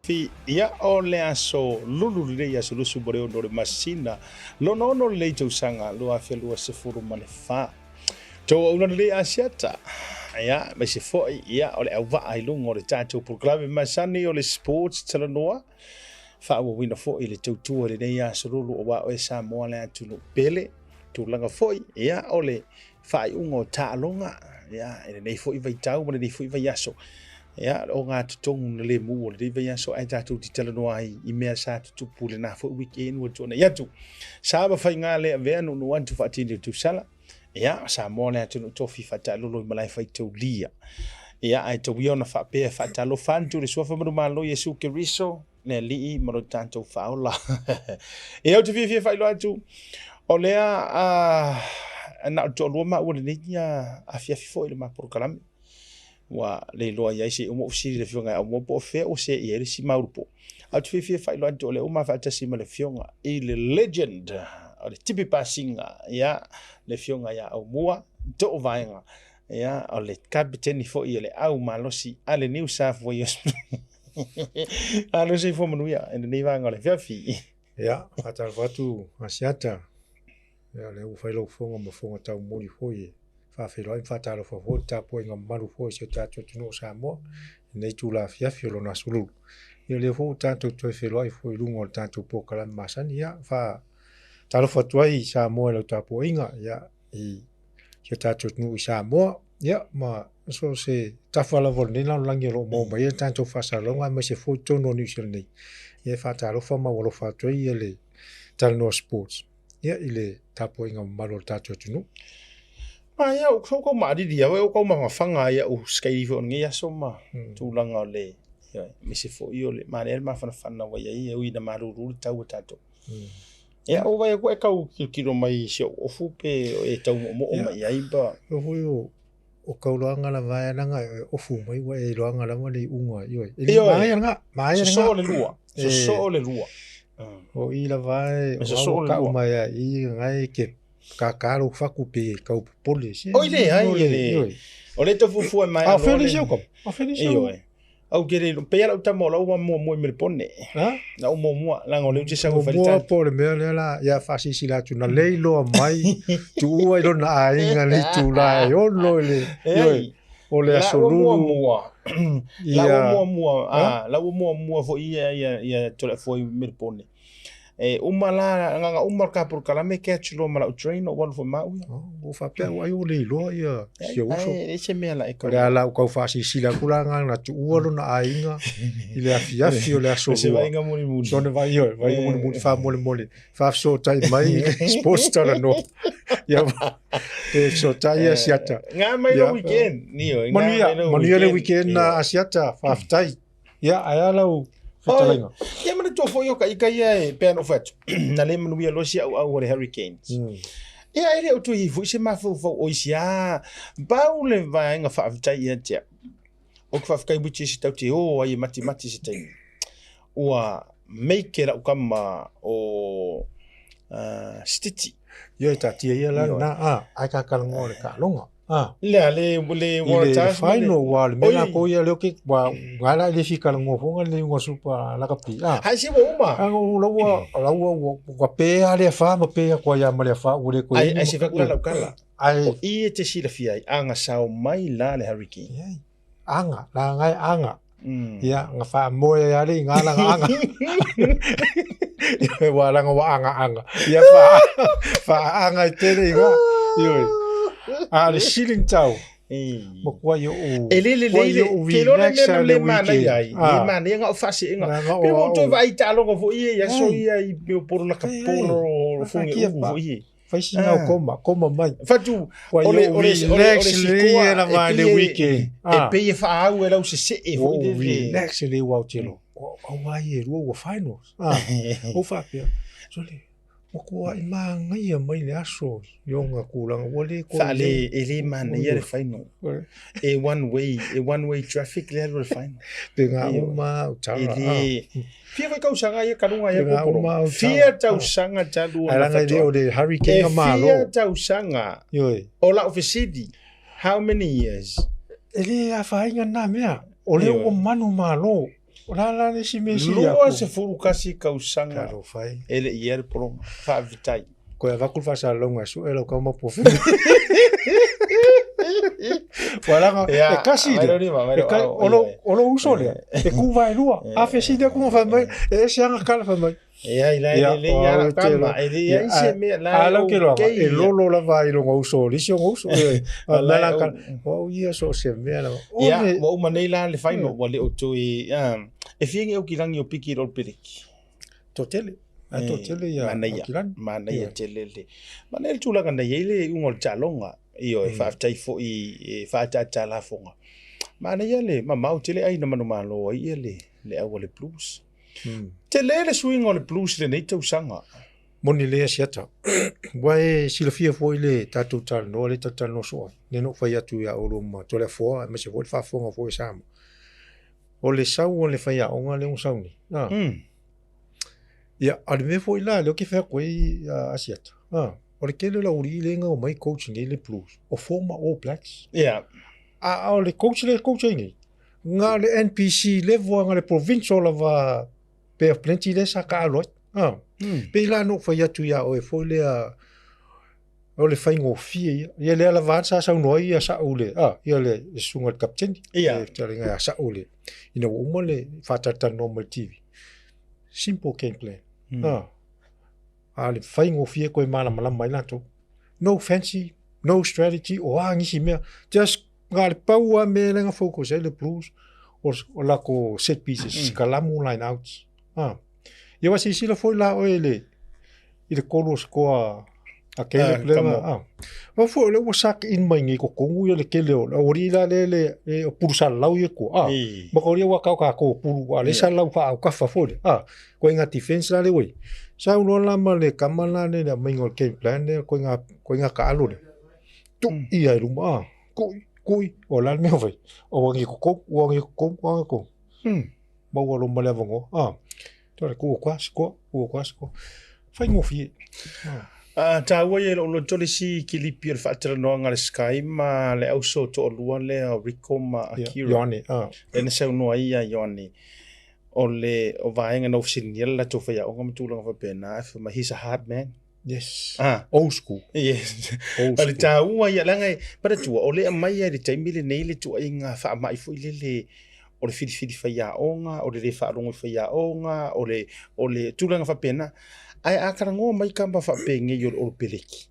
Fi, ia, o le aso lulu lenei, aso 26 o le masina lona ono lenei tausaga 2024. Tou auauna lelei Asiata, ia, aemaise foi, ia, o le auvaa i luga o le tatou polokalame masani o le Sports Talanoa, faaauauina foi le tautua i lenei aso lulu aua oe Samoa le atunuu pele, tulaga foi, ia, o le faaiuga o taaloga, ia, i lenei foi vaitau ma lenei foi vaiaso. Ia, o ogatotonu na lemu o lenei vaiaso ae tatou te talanoa ai i mea sa tutupu i lena foi weekend ua tuanai atu. Sa ma faiga le avea nuunuu atu faatini o Tusala. Ia, Samoa le atunuu tofi faataalolo i malae faitaulia. Ia, ae tau ia ona faapea e faatalofa atu i le Suafa Manumalo Iesu Keriso, le Alii ma lo tatou Faaola. Ia, ou te fiafia e faailoa atu, o lea na o le toalua maua i lenei afiafi foi i le ma polokalame. Ua le iloa i ai se i uma ou fesili i le Afioga ia Aumua po o fea ua seei ai le isi maulupo. Ae ou te fiafia e faailoa atu o lea ua ma faatasi ma le Afioga i le legend o le tipi pasiga, ia, le Afioga ia Aumua Toovaega, ia, o le kapeteni foi o le au malosi a le New South Wales. Alo soifua manuia i lenei vaega o le afiafi. Ia, faatalofa atu Asiata. Ia, lea ua fai lau fofoga ma fofoga taumuli foi e faafeiloai ma faatalofa foi le tapuaiga mamalu foi o si o tatou atunuu o Samoa i lenei itula afiafi o lona aso lulu. Ia, lea foi ua tatou toe feiloai foi i luga o le tatou polokalame masani. Ia, faatalofa atu ai i Samoa i lau tapuaiga, ia, i si o tatou atunuu i Samoa, ia, ma so o se tafa lava o lenei lalolagi o lo o maua mai ai le tatou faasalalauga aemaise foi totonu o Niu Sila nei. Ia, e faatalofa ma alofa atu ai ia le Talanoa Sports ia, i le tapuaiga mamalu o le tatou atunuu. Ma ia, o kau maalili au, o kau mafafaga ai au sikaili foi o lenei aso ma tulaga o le, ia, aemaise foi o le manaia le mafanafana ua i ai, e ui ina malulu le tau o tatou. Ia, ua vaai atu e tau tilotilo mai i si ou ofu pe e tau moomoo mai i ai pa. O foi o o kauloaga lava e langa e ofu mai ua e iloaga lava le iuga ioe. E le manaia lena, manaia lena. Sosoo le lua, sosoo le lua. O i lava e o au kau mai a i ngai ke kaka lou fatu pe kau popole. Oi leai, e le. O le tau fuafua mai. A o fea le isi au kau? A o fea le isi au? Ioe. Ou te le iloa, pei lava lau tama o lau ua muamua i Melepone. Ha? Lau muamua, leaga o lea ou te sau e fai le Muamua po o le mea lea la, ia faasilasila atu na le iloa mai, tuua i lona aiga le itula e ono i le, ioe, o le aso Lulu. Lulu. Muamua. Lau muamua, ah, lau muamua foi ia ia ia Toleafoa i Melepone. E uma la, na uma le ka polokalame catch loa ma lau train ou alu foi ma au ia. Oh, ua faapea au ai ua le iloa ia si ou uso. E leai se mea la e O le a la ou tau faasilasila atu la na na tuua lona aiga i le afiafi o le aso Se lua. vaaiga mulimuli. Sona vai ioe, vaaiga mulimuli faamolemole, faafesootai mai i le Sports Talanoa. Ia pe fesootai Asiata. Ngā mai lo weekend. Nio, ngā Manuia, mai lo manuia le weekend na Asiata, faafetai. Ia, ae a lau fetalaiga? Ia manatua foi o ka ika ia e pei ona ou fai atu, na le manuia loa si auau o le Hurricanes. Ia e le o toe i ai foi se mafaufau o isi a pau le vaega faafetai ia te au. Ou te faafetai which is tatou te o ai e matimati se taimi. Ua make e lau tama o Stiti. Ioe taatia ia la lena, a, ae ta talanoa i le taaloga. Ah. Le le le I le final ua le mea latou ia lea ou te ua nga la le fia talanoa foi le iuga super lakapi. Ah. Hai se ua uma. Ah o la ua la ua ua pe a le afa ma pe atu ai ma le afa ua le toe. Ai ai se fai atu lau tala. Ai o i e te silafia ai aga sao mai la le Hurricanes. Aga la ngai aga. Ia nga faamoe ai ale i nga langa aga. Ia ua langa ua aga aga. Ia fa fa aga i tele i nga. Ioi. A le ceiling tau. Ma kua i o E le lelei le ke iloa le mea le manaia ai. Le manaia na o faaseega. Pe ua ou toe vaai i taaloga foi ia i aso ia i mea o polo lakapi polo fuge uu foi ia. Fai sina o koma, koma mai. Fatu, o le, o le, o le, o le sikoa, e pei e, e pei e faaau e lau sesee foi lele. Relax le ua o te lo. Au ai e lua ua finals. Ah, o faapea. Sole, ua kuai manaia mai le aso i ona tulaga ua le koe. Faale, e le manaia le final. E one way, e one way traffic le alu o le final. Pe ngā uma au tala. E le, Fia foi tausaga ia talu ai a popolo. Fia tausaga talu ona faatoa. Ai langa o le hurricane na malo. E fia tausaga. Ioe. O lau fesili, how many years? E le afaina na mea. O lea ua manumalo. O le a la le isi mea e sili atu? 21 tausaga Talofa e. e le i i ai le pologa. Faafetai. Koe avatu le faasalalauga e sue lau kau mapu fili. Ua laga, e kasi lea. E o lou uso lea, e ku vaelua. A fesili atu ma fai mai, e ese lava tala fai mai. Ia, ila e lelei lava lau tama, e leai se mea la e lau ke loaga, e lolo lava i lona uso, o le isi ona uso. O au ia so o se mea lava. Ia, ua uma nei la le final, ua le o toe, e fia ni Aukilani o piki i lo le peleki? Toatele. A toatele ia Aukilani. Manaia tele le. Manaia le tulaga na i ai le iuga o le taaloga. Ioe, faafetai foi e faaataata lafoga. Manaia le mamao tele ai na manumalo ai ia le le au a le Blues. Tele le suiga o le Blues i lenei tausaga. Moni lelei Asiata. Ua e silafia foi le tatou talanoa lea tatou talanoa soo ai. Lea na ou fai atu ia oulua ma Toleafoa aemaise foi le faafofoga foi a Samoa. O le sau o le faiaoga lea ua sau nei. A. Ia, a o le mea foi la lea ou te fai atu ai Asiata, a, o le tele o le aualii lea na omai coach nei le Blues, o former All Blacks. A o le coach lea e coach ai nei, na o le NPC level lava, na o le provincial lava Bay of Plenty lea sa taaalo ai. A. Pei la na ou fai atu ia oe foi lea, o le faigofie ia. Ia lea lava sa saunoa ai ia Saule, a, ia le susuga i le kapiteni. Le fetalaiga ia Saule, ina ua uma le faatalatalanoa mai le TV. Simple game plan. A, a le faigofie toe malamalama ai latou. No fancy, no strategy, o a nisi mea. Just na o le pau lava mea lea na focus ai le Blues, o latou set pieces, sikalamu, line outs. A. Ia ua silasila foi la oe i le i le tolu o sikoa a Caleb lea na a. Aua foi o lea ua suck in mai nei i totonu ia le tele o le aualii la lea le o pulu salalau ia i tua a. Maka o lea ua tau tatou o pulu a o lea e salalau faa-autafa foi lea a. Ituaiga defense la lea ua i ai. Sau loa la ma le tama la lea i le aumaiga o le game plan lea ituaiga ituaiga taaalo lea, tuu ia i luma a, kui, kui, o le a le mea ua fai? Ua agi i totonu, ua agi i totonu, ua agi i totonu. Maua loa ma le avanoa. A, tole, tuu atu lava sikoa, tuu atu lava sikoa. Faigofie. A taua ia i lou loto le isi kilipi o le faatalanoaga a le Sky ma le auso toalua lea o Rico ma Akira. Ioane, a. Lea na saunoa ai ia Ioane, o le o vaega na fesiligia le latou faiaoga ma tulaga faapena, ae fai mai, he's a hard man. Yes. Old school. Yes. Old O le school. taua ia, leaga e, manatua, o lea aumai lava i le taimi lenei le tuuaiga faamai foi lele o le filifili faiaoga, o le le faalogo i faiaoga, o le, o le tulaga faapena. Ae a talanoa mai tama faapenei o le Olopeleki,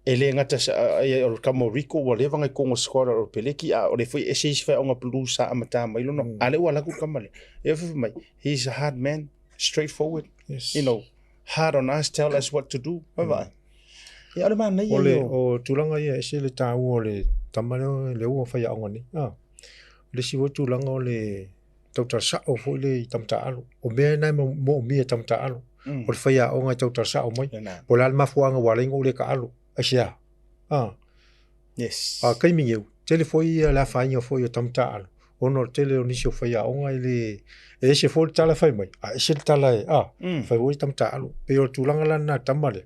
e le gata o le tama o Rico ua leva ona i totonu o le squad a le Olopeleki, a o lea foi e ese isi faiaoga Blues sa amata mai lona, a lea ua alu atu le tama lea. E fai mai, he is a hard man, straightforward, you know, hard on us, tell us what to do. Vaavaai. Ia, o le manaia O le, ia o- o tulaga ia, e ese le taua o le tama lea, lea ua faiaoga nei. A, o le isi foi tulaga o le tautala sao foi lea i tama taaalo. O mea na e moomia e tama taaalo. O le faiaoga e tautala sao mai. Lena. Po o le a le mafuaaga ua ala ai ona ou le taaalo. Aisea? A. Yes. A taimi nei, tele foi ia le afaina foi o tama taaalo, ona o le tele o nisi o faiaoga e le, e ese foi le tala e fai mai, a ese le tala e, a, fai foi tama taaalo. Pei o le tulaga la lena i le tama lea,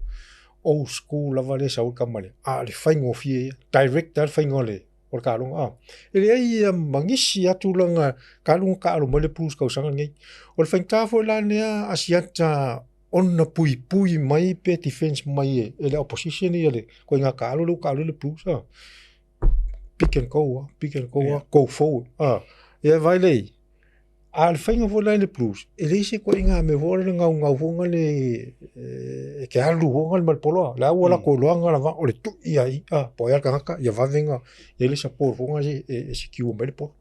old school lava lea e sau ai le tama lea, a o le faigofie ia, direct lava le faiga o le, o le taaloga, a. E leai ia ma nisi lava tulaga talu ona taaalo mai le Blues i le tausaga lenei. O le faigata foi la lea Asiata ona puipui mai pe defense mai e le opposition ia le ituaiga taaalo lea ua taaalo ai le Blues a. Pick and go a, pick and go a, go forward a. Ia vaai lea i ai. A o le faiga foi la i le Blues, e leai se ituaiga mea foi lea o le gaugau foi lea e te alu foi ma le polo a. O la ua latou iloa lava o le tui lava i a, po o ai lava le tagata ia vave ona i ai le support foi lea e secure mai le polo.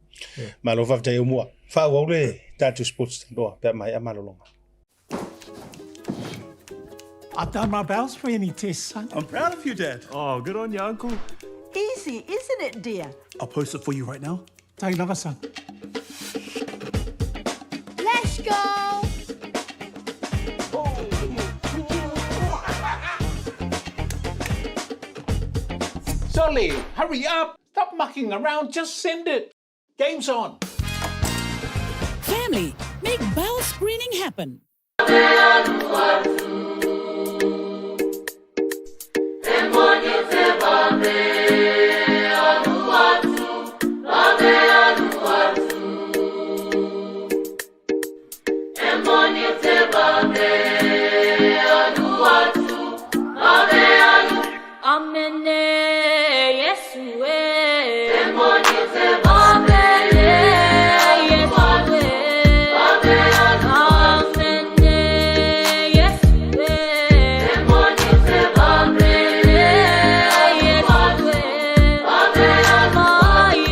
Malo faafetai Aumua. Faaauau le tatou sports talanoa pe a maea malologa. I've done my bowel screening test, son. I'm proud of you, Dad. Oh, good on you, Uncle. Easy, isn't it, dear? I'll post it for you right now. Take lava, son. Let's go! Solly, hurry up! Stop mucking around, just send it! Game's on! Family, make bowel screening happen. Amene Yesu e. Amene Yesu e. Amene Yesu e. Amene Yesu e. Mai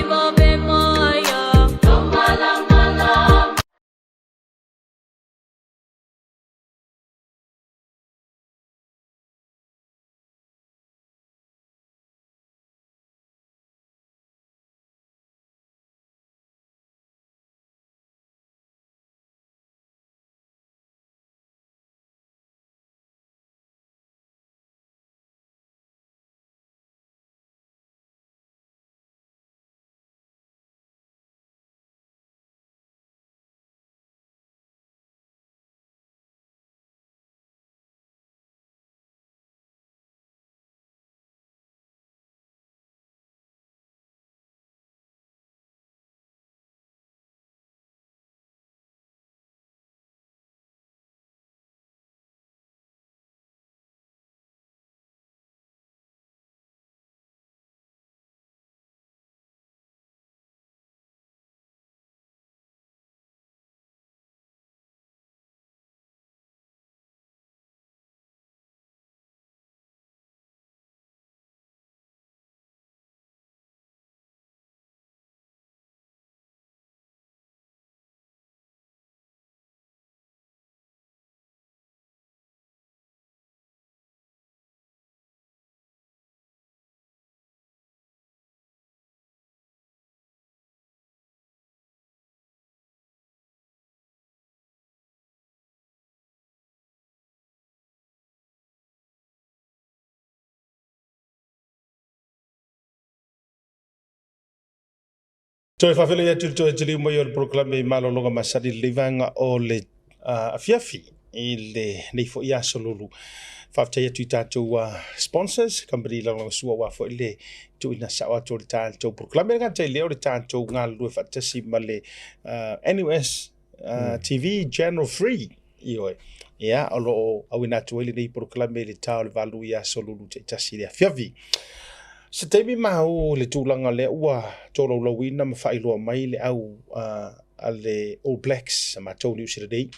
babe maya. Toe faafeiloai atu i le toe taliu mai o le polokalame i malologa masani i le vaega o le afiafi i lenei foi aso lulu. Faafetai atu i tatou sponsors, kamupani lagolagosua aua foi le tuuina sao atu o le tatou polokalame. E le gata i lea o le tatou galulue faatasi ma le NUS TV Channel 3, ioe, ia, o lo o auina atu ai lenei polokalame i le ta o le 8 i aso lulu taitasi i le afiafi. Se taimi maou i le tulaga lea ua tolaulauina ma faailoa mai le au a le All Blacks a matou Niu Sila nei,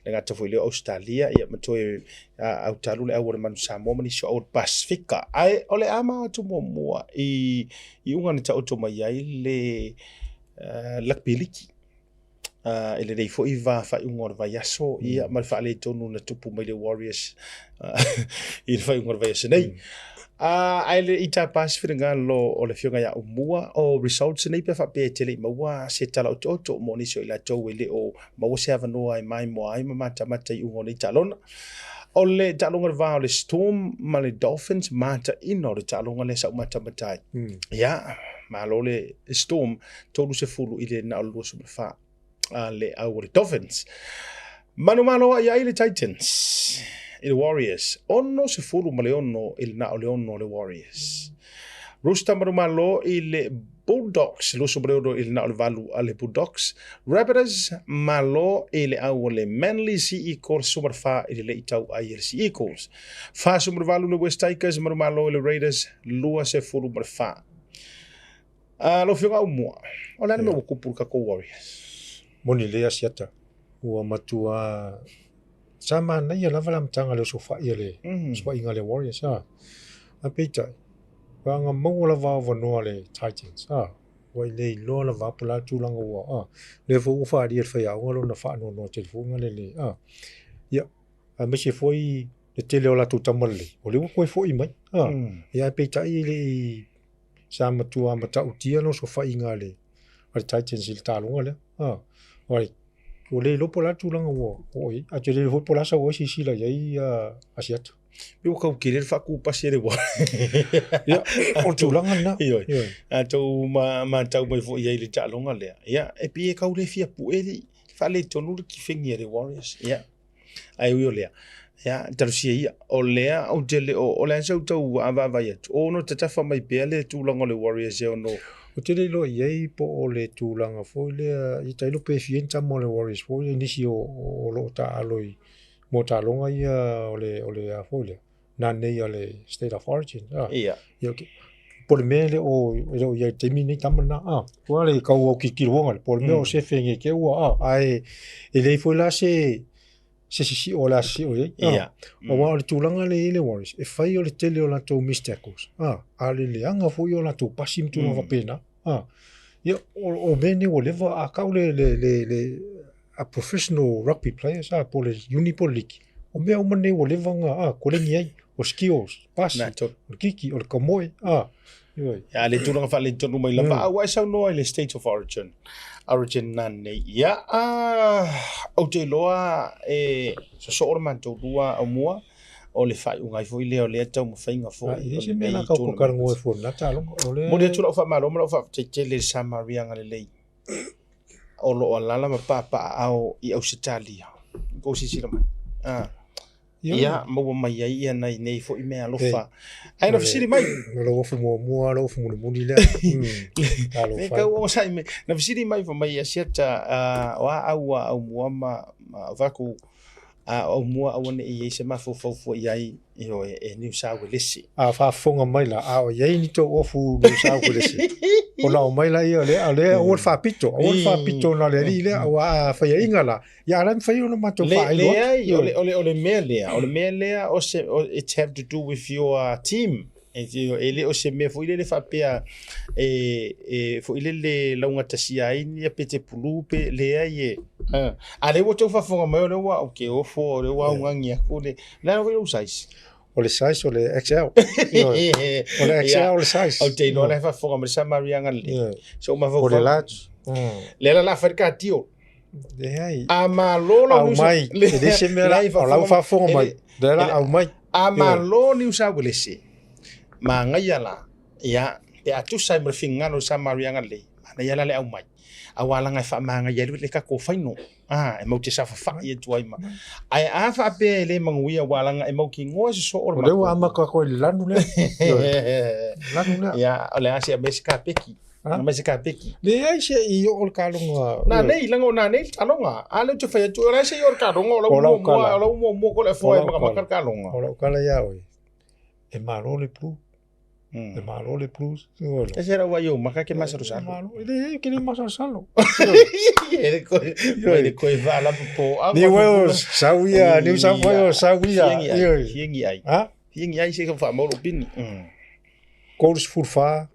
le gata foi lea o Ausetalia, ia ma toe autalu le au o le Manu Samoa ma nisi o au o le Pasifika. Ae o le a mao atu muamua i iuga na taoto mai ai le Rugby League i lenei foi va faaiuga o le vaiaso, ia ma le faaletonu na tupu mai le Warriors i le faaiuga o le vaiaso nei. Ae le i tapa se finagalo o le Afioga ia Aumua, o results nei pe faapea e te le i maua se tala otooto mo nisi o i latou e le o maua se avanoa e maimoa ai ma matamata i iuga o nei taaloga. O le taaloga o le va o le Storm ma le Dolphins, mataina o le taaloga lea sa ou matamata ai. Ia, malo le Storm, 30 i le na o le 24 a le au o le Dolphins. Manumalo ai ai le Titans i le Warriors, 66 i le na o le 6 le Warriors. Rooster manumalo i le Bulldogs, 26 i le na o le 8 a le Bulldogs. Rabbitohs malo i le au o le Manly Sea Eagles, 14 i le lei tau ai e le Sea Eagles. 48 le West Tigers manumalo i le Raiders, 24. Lau Afioga Aumua, o le a le mea ua tupu i le tatou Warriors? Moni lelei Asiata, ua matua sa manaia lava le amataga o le osofai a le osofaiga a le Warriors a. Ae peitai, vaaga maua lava avanoa le Titans a. Ua i le iloa lava po o le a le tulaga ua a. Lea foi ua faaalia e le faiaoga lona faanoanoa tele foi lea le a. Ia, aemaise foi le tele o latou tama lelei, o lea ua toe foi mai a. Ia ae peitai e le i sa matua matautia le osofaiga a le Titans i le taaloga lea. Ua le iloa po o le a le tulaga ua oo i ai. Ae ou te le iloa foi po o le a sau ai silasila i ai Asiata. Pei ua tau tele le faatupasi a le Ia, o le tulaga lena. Ioe. A tou matau mai foi i ai i le taaloga lea, ia, e pei e tau le fia pue le faaletonu le kifegi a le Warriors. Ia, ae ui o lea, ia, talosia ia, o lea ou te le o, o le a sa ou tau vaavaai atu, o ono tatafa mai pea le tulaga o le Warriors e ono. Ou te le iloa i ai po o le tulaga foi lea, ia tailo pe fia ni tama o le Warriors foi lea, nisi o lo o taaalo i Mo taaloga ia o le o le a foi lea nanei a le State of Origin a. Ia. Ia okay. Po o le mea e le o e le o i ai i le taimi lenei tama lena a. Ua le tau au tilotilo le po o le mea o sefe nei te i ua a ae e leai foi la se se sisio o le a sisio i ai. Ia. Aua o le tulaga lea e i ai le Warriors, e fai o le tele o latou missed tackles, a, a o le leaga foi o latou pasi ma tulaga faapena, a. Ia, o mea nei ua leva, a tau le, le, le, le a professional rugby players, a, po o le uni po o le liki, o mea uma nei ua leva ona, a, koleni ai, o skills, pasi, o le kiki, o le kamoe, a. Ioe. Ia, le tulaga faaletonu mai lava, a ua e saunoa i le State of Origin, Origin nanei. Ia, ou te iloa e sosoo le matou lua aumua, o le faaiuga ai foi lea o lea taumafaiga foi. E leai se mea la tau talanoa ai fua i lena taaloga. O lea... Momoli atu lau faamalo ma lau faafetai tele i le Samaria agalelei o lo o alaala ma papaaao i Ausetalia. Tou silasila mai. Ah. Ia, maua mai ai ia nai nei foi mea alofa. Ae na fesili mai. O lou ofu muamua, lou ofu mulimuli lea. Talofa. Me kau o sai me. Na fesili mai fa mai asiata o a au a aumua ma vaku a aumua aua ne i ai se mafaufau fua i ai ioe e Niu Sauelesi. A faafofoga mai la, a o i ai ni tou ofu Niu Sauelesi, ona aumai laia o lea, o lea aua le faapito, aua le faapito na o le alii lea, aua a faiaina la, ia a la e mafai ona matou faailo atu. Leai, o le mea lea, o le mea lea, o se, it have to do with your team. E le o se mea foi lele faapea e foi lele laugatasia ai ni pete pulu pe leai e. A lea ua tou faafofoga mai o lea ua ou te ofo, o lea ua augani atu le, le a foi lou size? O le size o le XL. O le XL o le size. Ou te iloa la e faafofoga mai le Samaria agalelei. Se o mafaufau. O le large. Lea la o le a fai le katio. Leai. A malo lau Aumai. E leai se mea la, o lau faafofoga mai. Lea la aumai. A malo Niu Sauelese, manaia la, ia, pe a tusa ai ma le finagalo o le Samaria agalelei, manaia la le aumai. Aua leaga e faamagaia ai le tatou faino, a, e matou te saofafai atu ai ma. Ae a faapea e le manuia aua leaga e mautinoa e sosoo le O lea ua amata atu ai i le lanu lea. Lanu lea. Ia, o le a se aumai se kapeki. Ha? Aumai se kapeki. Leai se i oo le taaloga. Na nei, leaga o nanei le taaloga. A lea ou te fai atu, o le a se i oo le taaloga, o lau O lau muamua, kala. o lau muamua ko le afoa O e lau makamaka kala. le taaloga. O lau kala ia oe, e malo le blue. E malo le blue. E se rau ai o maka ke masalosalo. Malo. E leai, ke le masalosalo. E le koe, mai le koe vaalapu po. New Wales, sau ia, New South Wales, sau ia. Hiangi ai, Ioe. hiangi ai. Ha? Hiangi ai se ka whaamau lo pini. 34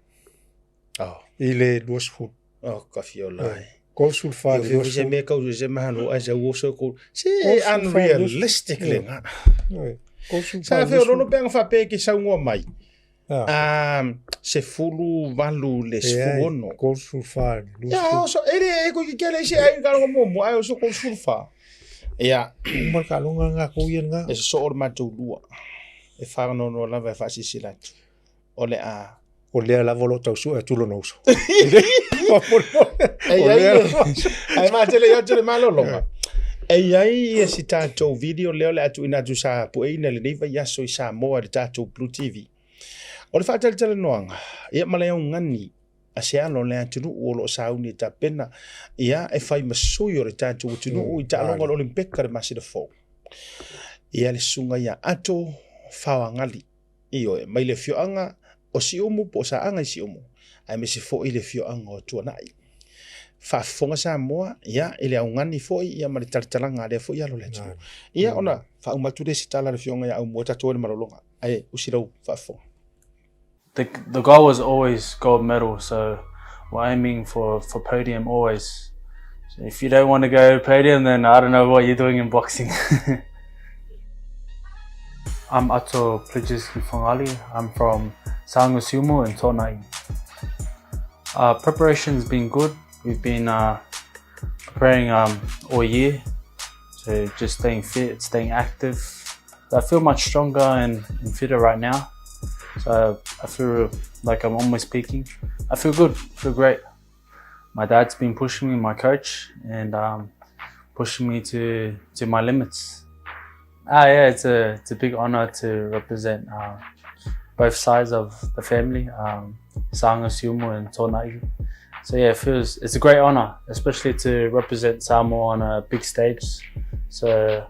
Oh. i le 20. Oh, ka fiola ai. 34 i le Se 20. mea kau se mahalo ai se uoso ko. Se Golf unrealistic le nga. Ioe. 34 Sa i le fe o lolo 20. pe anga whapea ke saungoa mai. Ah. Se fulu valu le Leai, 16. 34 i le Ia, 20. oso, e le, e koe ke le se ai ka longa muamua, ai oso 34. Ia. Uma le taaloga nga kou ia nga. E sosoo le matou lua. E whanono lava e whaasisila atu. O le a. O lea lava o lo o tau sue atu lona uso. E i ai le, ai ma tele ia tele malologa. E i ai ia si tatou video lea o le a tuuina atu sa pueina lenei vaiaso i Samoa i le tatou Blue TV. O le faatalatalanoaga, ia ma le augani a se alo o le atunuu o lo o sauni e tapena, ia e fai ma sui o le tatou atunuu i taaloga o le Olimpeka le masina fou. Ia le susuga ia Ato Faoagali, ioe, mai le afioaga o Siumu po o Saaga i Siumu, aemaise foi le afioaga o Tuanai. Faafofoga Samoa, ia, i le augani foi ia ma le talatalaga a lea foi alo o le atunuu. Ia, ona faauma atu lea i se tala a le afioga ia Aumua, tatou ai le malologa, ae usi lau faafofoga. The the goal was always gold medal, so we're aiming for for podium always. So if you don't want to go podium, then I don't know what you're doing in boxing. I'm Ato Plijiski Fangali. I'm from Sa'aga Siumu in To'ana'i. Preparation's been good. We've been preparing all year, so just staying fit, staying active. I feel much stronger and fitter right now. So I feel like I'm almost peaking. I feel good, feel great. My dad's been pushing me, my coach, and pushing me to, to my limits. Yeah, it's a it's a big honor to represent both sides of the family, Sa'aga Siumu and To'ana'i. So yeah, it feels it's a great honor, especially to represent Samoa on a big stage. So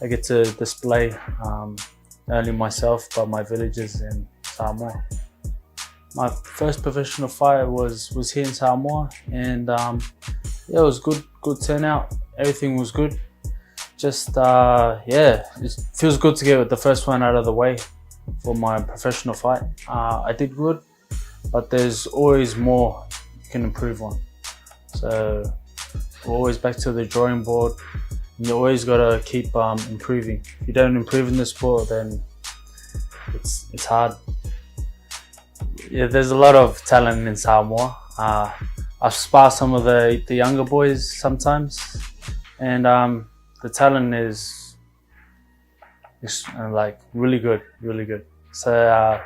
I get to display not only myself but my villages in Samoa. My first professional fight was here in Samoa, and yeah, it was good turnout. Everything was good. Just yeah, it feels good to get the first one out of the way for my professional fight. I did good, but there's always more you can improve on. So we're always back to the drawing board. And you always gotta keep improving. If you don't improve in the sport, then it's hard. Yeah, there's a lot of talent in Samoa. I've sparred some of the younger boys sometimes, and the talent is like really good, really good. So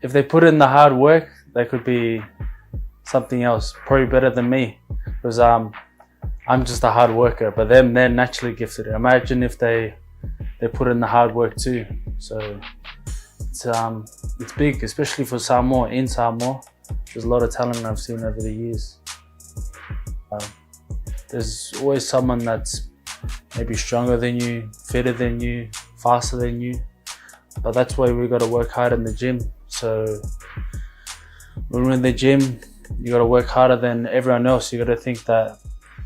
if they put in the hard work, they could be something else, probably better than me, because I'm just a hard worker. But them, they're naturally gifted. Imagine if they put in the hard work too. So it's big, especially for Samoa. In Samoa, there's a lot of talent I've seen over the years. There's always someone that's maybe stronger than you, fitter than you, faster than you. But that's why we got to work hard in the gym. So when we're in the gym, you got to work harder than everyone else. You got to think that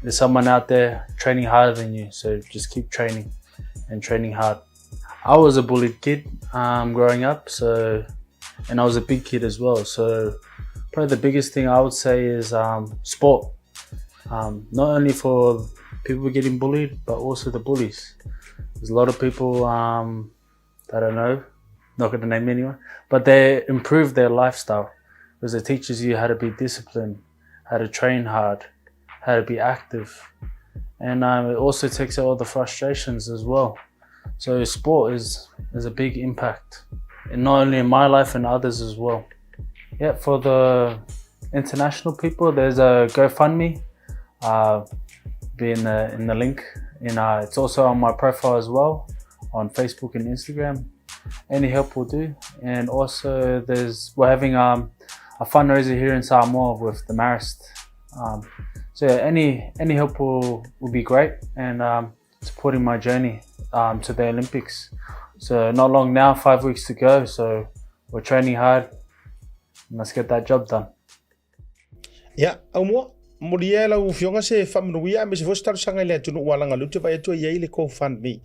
there's someone out there training harder than you. So just keep training and training hard. I was a bullied kid growing up, so and I was a big kid as well. So probably the biggest thing I would say is sport. Not only for people getting bullied, but also the bullies. There's a lot of people that I know, not going to name anyone, but they improve their lifestyle because it teaches you how to be disciplined, how to train hard, how to be active, and it also takes out all the frustrations as well. So sport is a big impact, and not only in my life and others as well. Yeah, for the international people, there's a GoFundMe. Be in the link. And it's also on my profile as well, on Facebook and Instagram. Any help will do. And also, there's we're having a fundraiser here in Samoa with the Marist. So yeah, any help will be great, and supporting my journey to the Olympics. So not long now, 5 weeks to go. So we're training hard. And let's get that job done. Ia, Aumua, molia e lau afioga se faamanuia aemaise foi se talosaga i le atunuu ua alaga ou te vaai atu e i ai le GoFundMe.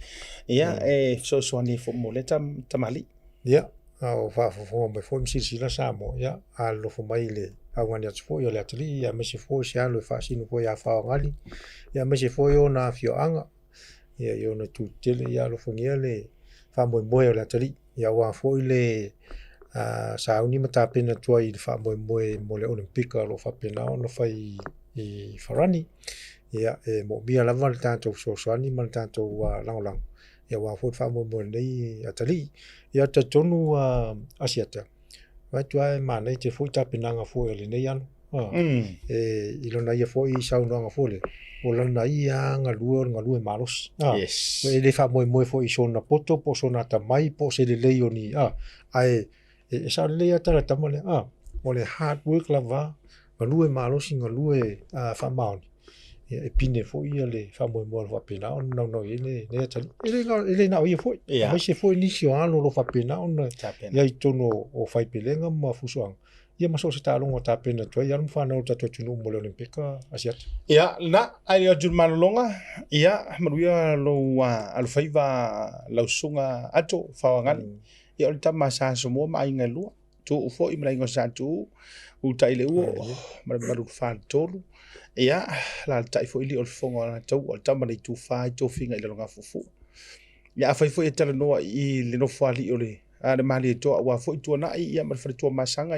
Ia, e fesoasoani ai foi mo lea tamalii. Ia, a o faafofoga mai foi ma silasila Samoa, ia, alolofa mai i le augani atu foi o le atalii, ia aemaise foi se alo e faasino foi ia Faoagali, ia aemaise foi ona afioaga, ia i ona itu tetele, ia alofagia le faamoemoe o le atalii, ia aua foi le sauni ma tapena atu ai i le faamoemoe mo le Olympika o lo o faapena ona fai i Farani. Ia, e moomia lava le tatou fesoasoani ma le tatou lagolago, ia aua foi le faamoemoe o lenei atalii. Ia talitonu Asiata, vaai atu lava e manaia tele foi tapenaga foi a lenei alo. E i lona ia foi saunoaga foi lea, o lana ia galue o le galue malosi. E le faamoemoe foi i sona poto po o sona atamai po o se lelei o ni ae e sao lelei lava tala tama lea. O le hard work lava, galue malosi, galue faamaoni, ia e pine foi ia le faamoemoe o lo o faapena ona naunau i ai lenei atalii. E le na o ia foi, aemaise foi nisi o alo o lo o faapena ona Tapena. i ai i totonu o faipelega ma fusoaga, ia ma so o se taaloga o tapena atu ai alo ma fanau o le tatou atunuu mo le Olympika Asiata. Ia, lena, ae le atu i le malologa, ia, manuia lou alofaiva lau susuga Ato Faoagali. Ia, o le tama sa Asomua ma aiga e lua. Tuuu foi ma le aiga o Sa Tuuu, utai le ua ma le mamalu i le faletolu. Ia, alaalatai foi alii o le fofoga o Alataua, o le tama le itufa i tofiga i Lalogafuafua. Ia, afai foi e talanoa i le nofoalii o le le Malietoa aua foi Tuanai ia ma le faletua Masaga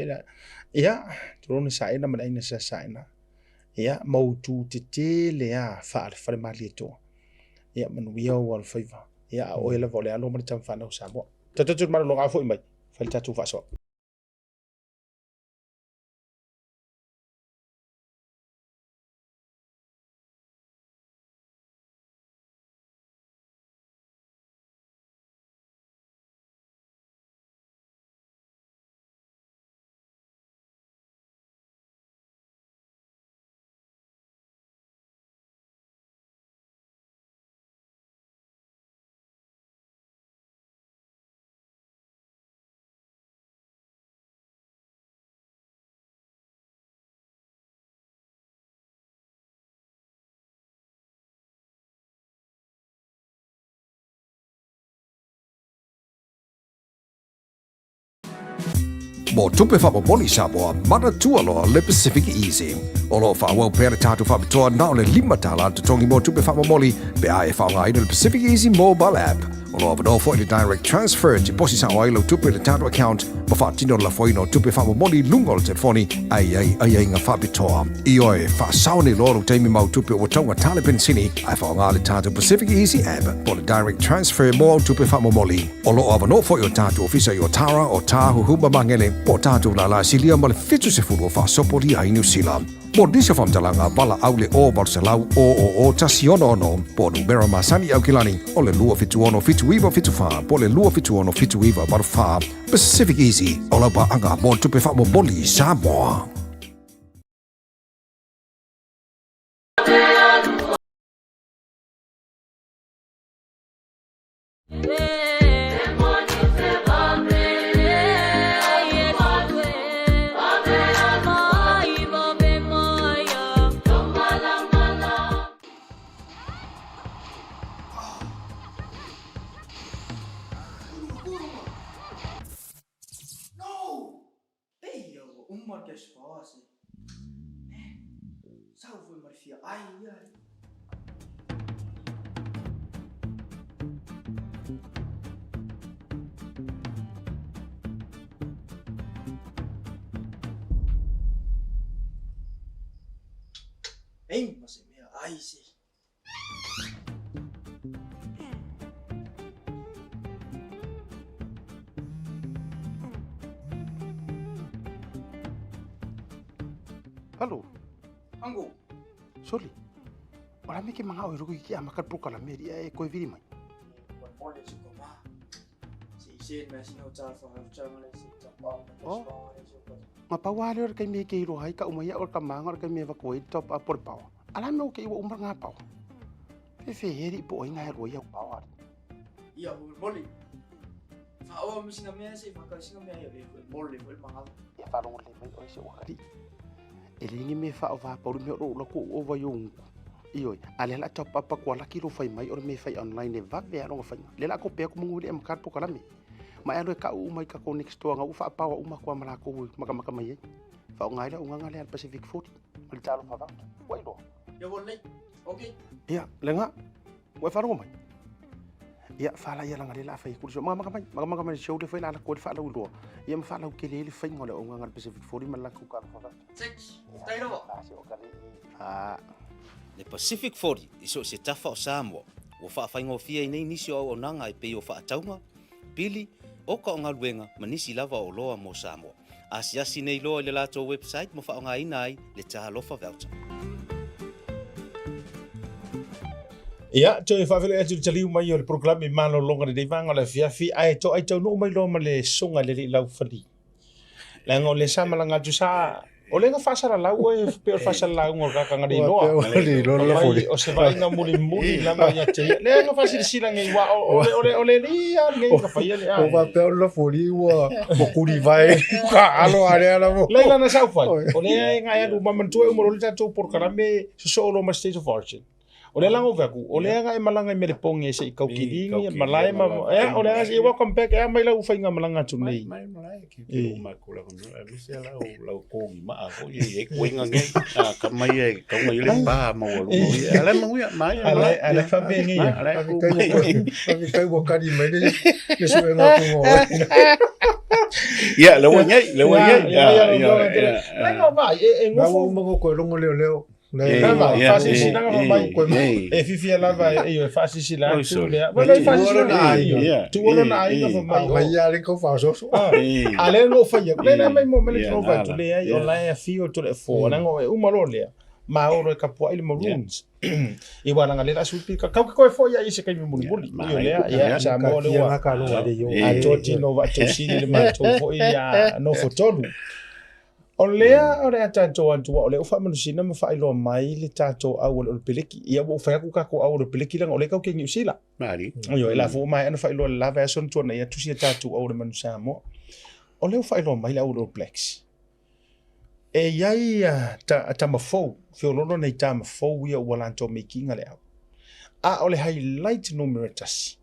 ia, tulou Saena ma le aiga sa Saena. Ia, ma utu tetele lava faale-fale Malietoa. Ia, manuia ou alofaiva. Ia, a oe lava o le alo ma le tama fanau Samoa. Tatou atu i le malologa foi mai, fai le tatou faasoa. Mo tupe faamomoli Samoa, manatua loa le Pacific Easy. O lo o faaauau pea le tatou faapitoa na o le $5 le totogi mo tupe faamomoli pe a e faaaogaina le Pacific Easy mobile app. O lo o avanoa foi le direct transfer e tiposi sao ai lau tupe i le tatou account ma faatino le lafoina o tupe faamomoli i luga o le telefoni a i ai aiaiga faapitoa. Ioe, faasao nei loa lou taimi ma au tupe ua taugata le penisini ae faaaoga le tatou Pacific Easy app po o le direct transfer mo au tupe faamomoli. O lo o avanoa foi o tatou ofisa i Otara, Otāhuhu ma Magele, po o tatou lālā silia ma le 70 o faasopolia ai Niu Sila. Mo nisi o faamatalaga, valaau le 0 800 000 166 po o numera masani i Aukilani o le 276 7974 po o le 276 7984. Pacific Easy, o lau paaga mo le tupe faamomoli i Samoa. Ei, ma se mea ai se. Hello. Ango. Soli. O la me ke manga o ruku ki a maka pro kala me ria e koe viri mai. Oh. Nga pa wale ora kai me ke iro hai ka umai ora ka manga ora kai me va koe top up por pawa. Ala me o ke iwa umar ngā pawa. Fe fe heri po o inga he roi au pawa. Ia, moli. Whaoa mo singa mea se, whakau singa mea ia, e moli, e manga. Ia whalongo le mai o se wakari. E le ngi me wha o wha pauru me o ro ko o vai o ngu. Ioi, a le la top up ko la kilo fai mai o me fai online e va ve alonga fai. Le la ko pe ko mungu le am kar po kalame. Ma e alo e kau uma i ka ko next door nga u wha pawa uma kwa mala ko maka maka mai e. Wha o ngai la unga nga le al Pacific 40. Ma le talo wha vauta. Wai loa. Ia wala nei. Okay. Ia, le nga. Ua e wharongo mai. Ia, whala ia langa le la whai kuri so. Maka maka mai, maka maka mai show le whai la la koe wha lau loa. Ia ma wha lau kele hele whai ngola unga nga le Pacific 40 ma la ku ka wha vauta. Six. Tai rawa. La se o kare. Ah. Le Pacific 40 i so o se tafa o Samoa, ua faafaigofie ai nei nisi o auaunaga e pei o faatauga, pili, oka o galuega ma nisi lava o oloa mo Samoa. Asiasi nei loa i le latou website ma faaaogaina ai le Talofa Voucher. Ia, toe faafeiloai atu i le taliu mai o le polokalame malologa lenei vaega o le afiafi, ae toai taunuu mai loa ma le soga i le alii Laufali. Leaga o le sa malaga atu sa o le ga faasalalau oe pe o le faasalalauga o le kakaga le iloa. Mai o se vaaiga mulimuli lava ia te ia. Le ga faasilasila nei ua o le o le o le alii lava lenei na faia le a. O faapea o le lafoli ua ua kulivae ka alo a le ala mo. Leai lana sa ou fai. O lea e gae alu ma manatua e uma loa le tatou polokalame sosoo loa ma State of Origin. O lea laga ove aku, o lea ga e malaga i Meleponge se i kaukiligi malae ma ea o lea se welcome back ea mai lau faiga malaga atu nei. Mai malae ke ke o mai ko la no a misi ala o lau kongi ma a ko ye koinga nge a ka mai e ka mai le pa ma o lu ala ma uia mai ala ala fa be nge ala ko mai kai wa kari mai le le so nga ko ngo. Ya le wa ngai le wa ngai ya ya ya ya va e ngofo. Na wa mo ko longo leo leo. Faasilasila fa mai e fiafia lava e ioe faasilasila atu lea. Vai faasilasila na aiga. Tuu lona aiga fa mai. Mai ia le kau faasoso. A lea na ou fai atu. Lea na mai mo mele tino vai atu lea o la e afio atu le fo. Leaga e uma loa lea. Ma o loa e kapuai le Maroons. I wa langa le la supi ka kau ke koe foi ia i se kaimi mulimuli. Io lea ia Samoa le ua. Atoa tino va tausili le matou foi ia nofo tolu. O lea o le a tatou atu o lea ua faamanusina ma faailoa mai le tatou au o le Olopeleki. Ia ua ou fai atu tatou au Olopeleki leaga o lea tatou te i Niu Sila. Ioe, la foi ua maea ona faailoa i le la vaiaso na tuanai atu sia tatou au o le Manu Samoa. O lea ua faailoa mai le au o le All Blacks. E i ai ta, tama fou, feololo nei tama fou ia ua latou meikiga le au. A o le highlight numera tasi.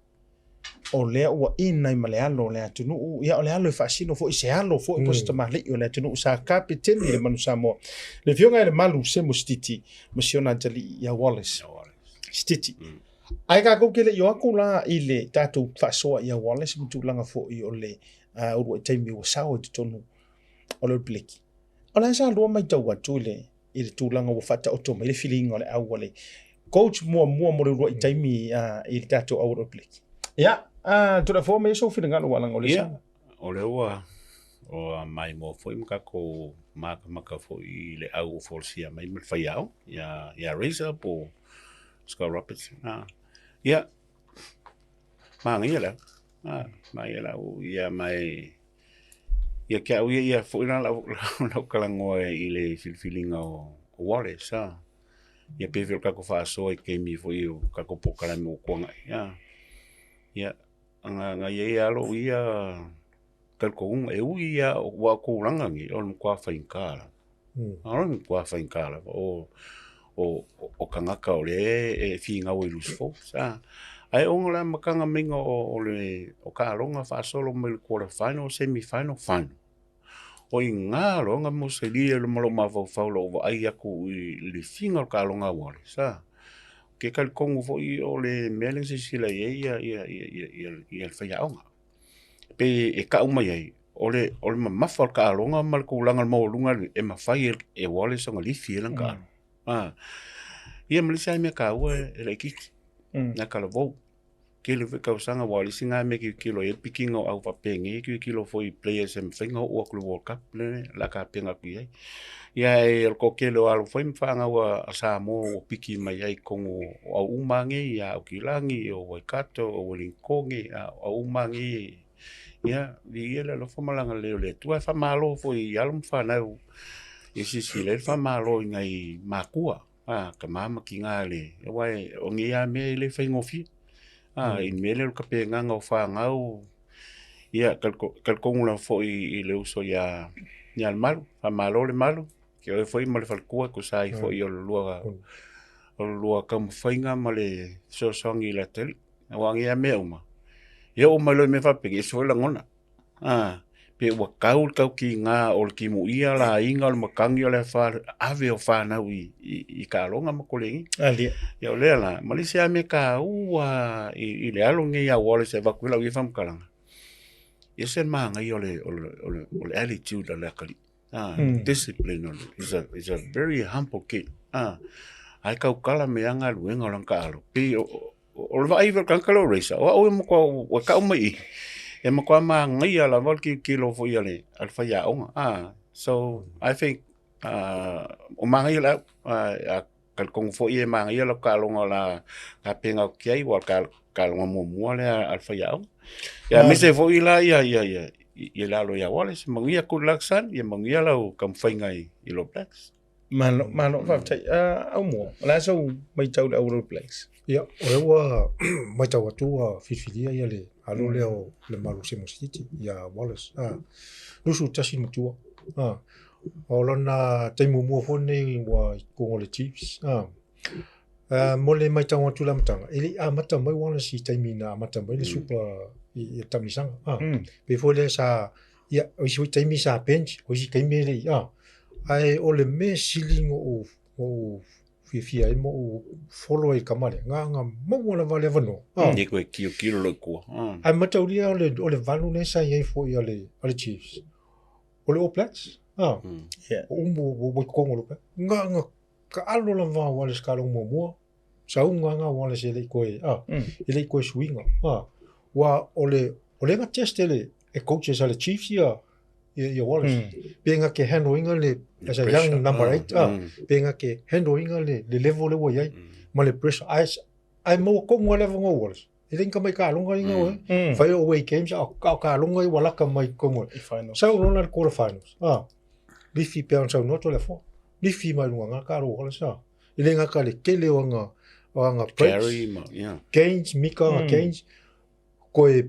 o lea ua in ai ma le alo o le atunuu, ia o le alo e faasino foi se alo foi po o se tamalii o le atunuu sa kapeteni i le Manu Samoa. Le Afioga ia Lemalu Semo Sititi ma si ona atalii ia Wallace Sititi. Ae tatou te le i o atu la i le tatou faasoa ia Wallace ma tulaga foi o le uluai taimi ua sao i totonu o le All Blacks. O le a sa lua matau atu i le i le tulaga ua faataoto mai le filiga o le au a le coach muamua mo le uluai taimi i le tatou au All Blacks. Ia, Toleafoa mai sou finagalo ua laga o le Ia, o lea ua ua maimoa foi ma tatou makamaka foi i le au ua folasia mai ma le faiaoga ia ia Razor po o Scott Roberts. Ah, ia, manaia le au. Ah, manaia le au ia mai Ia ke au ia ia foi la lau lau talanoa i le filifiliga o Wallace a. Ia pei foi o le tatou faasoa i taimi foi o tatou polokalame ua tuanai a. Ia na i ai lava lou ia talitonuga e ui lava aua o tulaga nei o le matua faigata lava. O le matua faigata lava o tagata o lea e finau e loose force a. Ae ona o le amataga mai o le taaloga faasolo mai le quarter final, semi final, final. O i ina loa na mausali ai ma lou mafaufau i lou vaai atu i le lifiga o le taaloga a Wallace a. Ou te talitonu foi o le mea lea na silasila i ai le faiaoga. Pei e tau mai ai, o le o le mamafa o le taaloga ma le tulaga o le maualuga e mafai e Wallace ona lifi ai lana taaloga. A, ia ma le isi lava mea taua e laitiiti, na talavou. Tele foi tausaga aua o le isi lena mea e tilotilo i ai le pikiina o au faapenei, e tilotilo foi i players e mafai ona oo atu i le World Cup lea o le a tapena atu i ai. Ia ae o le toatele o alo foi ma fanau a Samoa ua piki mai ai i totonu o au uma lava nei, ia Aukilani, o Waikato, o Ueligitone, o au uma lava nei, ia viia le alofa ma le agalelei o le Atua. Ae faamalo foi i alo ma fanau e silasila i ai le faamalo i nai matua, tama ma tina aua o nei lava mea e le faigofie. I le mea lea o le tapenaga o fanau, ia talitonu lava foi i le uso ia Lemalu, faamalo Lemalu, ia oe foi ma le faletua e tusa ai foi o le lua taumafaiga ma le fesoasoani i le atalii. Aua o nei lava mea uma, e oo mai loa i mea faapea, e ese foi lagona. Pe ua tau le tautiga o le timuia le aiga o le matagi o le afa ave o fanau i taaloga ma kolegi. Ia o lea la, ma le isi lava mea taua i le alo lenei ia Wallace e avatu ai lau ia faamatalaga, e ese le manaia o le attitude a le atalii. Discipline o le, is a very humble kid. Ae tautala mai lava galuega o lana taalo. Pei o le vaai foi a le tagata lea o Razor, o au e matua, ua tau mai i i, e matua manaia lava le tilotilo foi a le faiaoga. So, I think o manaia le au, a talitonu foi e manaia lau taaloga o le a tapena atu i ai, aua o le taaloga muamua lea a le faiaoga. Ia aemaise foi la ia le alo ia Wallace, manuia good luck son, ia manuia lau taumafaiga i All Blacks. Malo, malo, faafetai. Aumua, o le a sou matau i le au All Blacks? Ia, o lea ua matau atu ua filifilia ia le alo lea o Lemalu Semo Sititi, ia Wallace. 21 le matua. O lona taimi muamua foi lenei ua i totonu o le Chiefs. Mo le matau atu i le amataga, e le i amata mai Wallace i taimi na amata mai le Super i le taamilosaga. Pei foi lea sa, ia, o isi foi taimi sa bench, o isi taimi e le i, ae o le mea sili na ou fiafia ai ma ou follow ai i le tama lea, na ona maua lava le avanoa. E toe tilotilo loa i tua. Ae mataulia o le 8 lea sa i ai foi a le Chiefs, o le All Blacks. O uma ua i totonu o le All Blacks. Na ona taalo lava o Wallace taaloga muamua, sauga lava Wallace e le i toe, e le i toe suiga. Aua o le, o lea na test e le e coaches a le Chiefs ia ia Wallace. Pe na te handle ina le as a young number 8, pe na te handle ina le level lea ua i ai ma le pressure. Ae ae maua tonu lava le avanoa o Wallace. E le ni tamai taaloga ia oe. Fai o away games, a o taaloga ia ua laka mai totonu. Sau loa la le quarter finals. Lifi pei ona saunoa Toleafoa. Lifi mai luga nga taalo o Wallace. E le gata i le tele o ana breaks, gains, mika ana gains, koe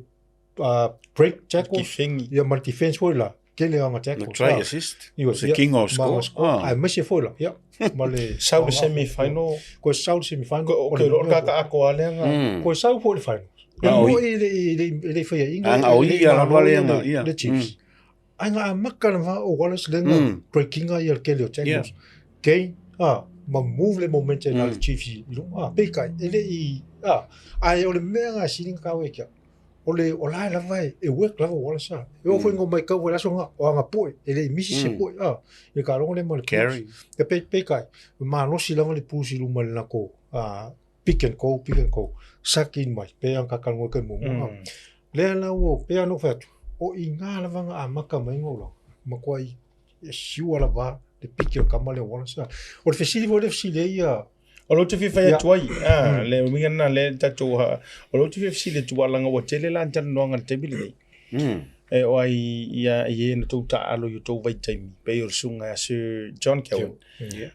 break tackles, ia ma le defense foi la. tele o aga tackles. Na try assist. Se king of score. Aemaise foi la, ia, ma le Sau le semi final. Koe sau le semi final. Ko ke ro ka ka ako ale nga. Koe sau foi le final. Ah, oi. E le le le faia inga. Anga o ia lava le anga, ia. Le Chiefs. Ai nga amaka na va o Wallace le nga breakinga ia le kele o tackles. Gain, ah, ma move le momentum na le Chiefs i lunga. Ah, peitai, e le i, ah, ai o le mea nga silinga ka oe kia. O le, o la e lava e, e work lava Wallace ah. E o foi ngo mai kau le aso nga, o anga poe, e le i misi se poe, ah, i ka longo le ma le Carry. E peitai, malosi lava le pusi luma le nako, ah, pick and go, pick and go, suck in mai, pe ang kakalunga ke mumu. Lea la ua pe ano fai atu, o i ngā lava nga amaka mai ngō la, ma kua i e siua lava le piki o kama le Wallace. O le fesili foi le fesili ai ia. O lo te fia fai atu ai, ah, le uiga lena lea tatou, o lo te fia fesili atu ala ua tele la talanoaga i le taimi lenei. E o ai ia i e na tou taalo i o tou vaitaimi, pei o le susuga ia Sir John Cowan.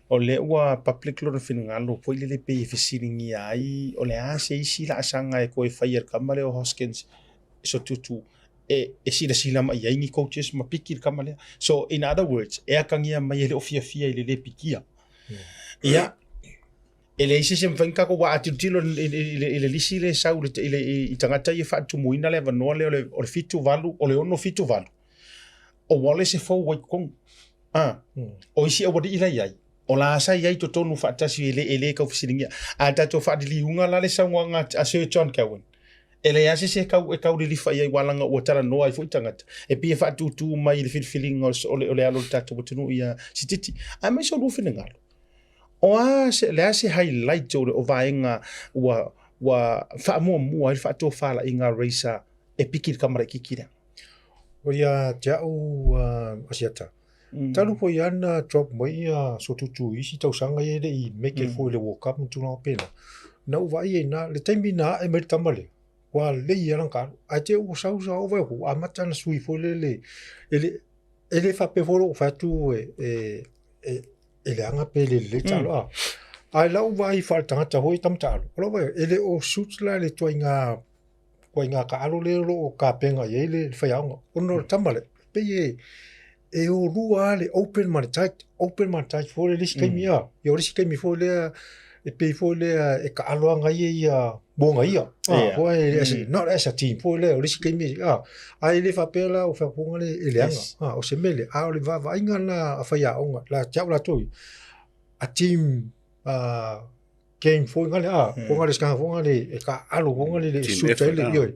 O lea ua public lona finagalo foi lele pei e fesiligia ai, o le a se isi laasaga e toe faia e le kama lea o Hoskins Sotutu e silasila mai ai ni coaches ma piki le kama lea. So in other words, e akagia mai e le o fiafia i le le pikia. Ia, e leai se isi e mafai ona tatou aua a tilotilo i le lisi lea e sau i tagata ia e faatumuina le avanoa lea o le 7 8, o le 6 7 8, o Wallace e fou ai i totonu. A, o isi aualii la e i ai, o la sa i ai i totonu faatasi e le tau fesiligia. A tatou faaliliuga la le saunoaga a Sir John Cowan, e leai lava se isi e tau lilifa i ai aua leaga ua talanoa ai foi tagata, e pei e faatūtū mai i le filifiliga o le alo o le tatou atunuu ia Sititi. Aemaise o lua finagalo. O a se, le a se highlight o, o vaega ua, ua faamuamua ai le faatofalaiga a Racer e piki le tama laitiiti lea? O ia te au Asiata, talu foi lava na drop mai ia Sotutu i isi tausaga ia e le i make e foi i le World Cup ma tulaga pena. Na ou vaai ai i ina, le taimi na ae mai le tama lea, ua lelei lava lana talo. Ae te i ua sau sau vai ua amata ona sui foi lele, e le, e le faapea foi lou fai atu e, e, e, e leaga pe le lelei taalo a. Ae lau vaai faaletagata foi tama taalo, o lau vaai, e le o suit la le ituaiga ituaiga taalo lea o lo o tapena i ai le faiaoga. Ona o le tama lea, pei e e o lua lava le open ma le tight, open ma le tight foi lea i le isi taimi a. Ia o le isi taimi foi lea e pei foi lea e taalo lava ia ia mo ia. Foi as a, not as a team foi lea, o le isi taimi a. Ae le faapea la o faapea le e leaga. O se mea lea, a o le vaavaaiga lena a faiaoga, la te au latou ia, a team game foi ngale a, foi ngale skanga foi ngale e taalo foi ngale le Team suit ai effort, le ah. ioe.